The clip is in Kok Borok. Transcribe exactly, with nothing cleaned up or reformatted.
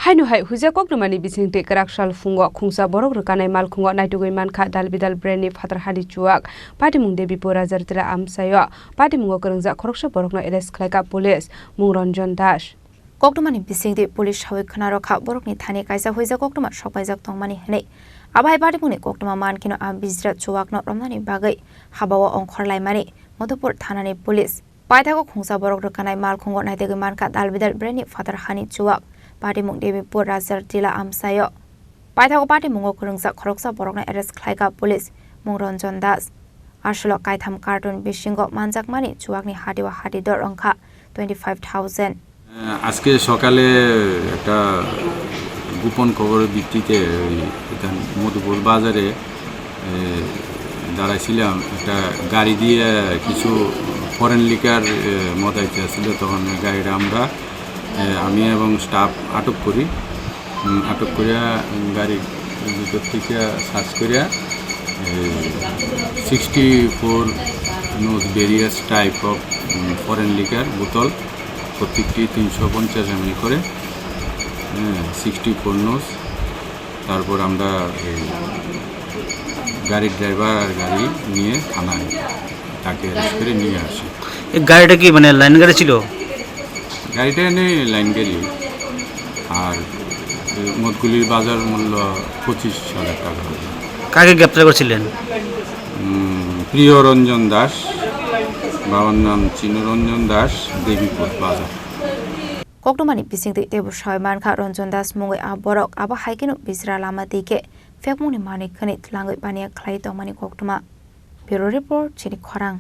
Haino hai huijak koktwmani bisingtwi kwrak sal phungo khungsa borok rwkanai malkhungo naitugwi mankha dal bidal brand ni phatar hani chuwak. Patimung Debipur Rajartila amchaio patimungo kwrwngjak khoroksa borokno arrest khlaikha police, mung Ranjan Das. Koktwmani bisingtwi police sawi khwnarokha borokni thani kaisa huijak koktwma sokpaijak tongmani hwnwi. Abo hai patimungni koktwma mankheno a bijra chuwakno romnani bagwi habao ongkhorlaimani Madhupur thanani police. Paithago khungsa borok rwkanai malkhungo naitugwi mankha dal bidal brand ni phatar hani chuwak. Patimung Debipur Rajartila amchaio. Paithago patimungo kwrwngjak khoroksa borokno arrest khlaikha police, mung Ranjan Das. Aswlok kaitham carton bisingo manjakmani chuwakni hatio hati dor wngkha twenty five thousand. আজকে সকালে একটা গোপন খবরের ভিত্তিতে ওই এটা মধুপুর বাজারে, এ, দাঁড়াইছিলাম। একটা গাড়ি দিয়ে কিছু ফরেন লিকার, এ, মদ আইতে আসছিল। তখন গাড়িটা আমরা, এ, আমি এবং স্টাফ আটক করি। উম, আটক করিয়া গাড়ির ভিতর থেকে সার্চ করিয়া, uh, sixty four nos various type of, um, foreign liquor বোতল, প্রত্যেকটি তিনশো পঞ্চাশ এমএল করে, হ্যাঁ, সিক্সটি ফোর নোজ। তারপর আমরা এই গাড়ির ড্রাইভার আর গাড়ি নিয়ে থানায় তাকে অ্যারেস্ট করে নিয়ে আসি। এই গাড়িটা কি মানে লাইন গাড়ি ছিল? গাড়িটা এনে লাইন গাড়ি। আর এই মদগুলির বাজার মূল্য পঁচিশ হাজার টাকা হবে। কাকে গ্রেপ্তার করছিলেন? উম, প্রিয় রঞ্জন দাস, বাবার নাম চিনরঞ্জন দাস, দেবীপুর বাজার। Koktwmani bisingtwi teibo sawi mankha Ranjan Das mungwi a borok abo hai kheno bijra lama twi khe phekmungni manwi khwnwi tlangwi baniya khlai tongmani koktwma. Bureau Report, Chini Khorang.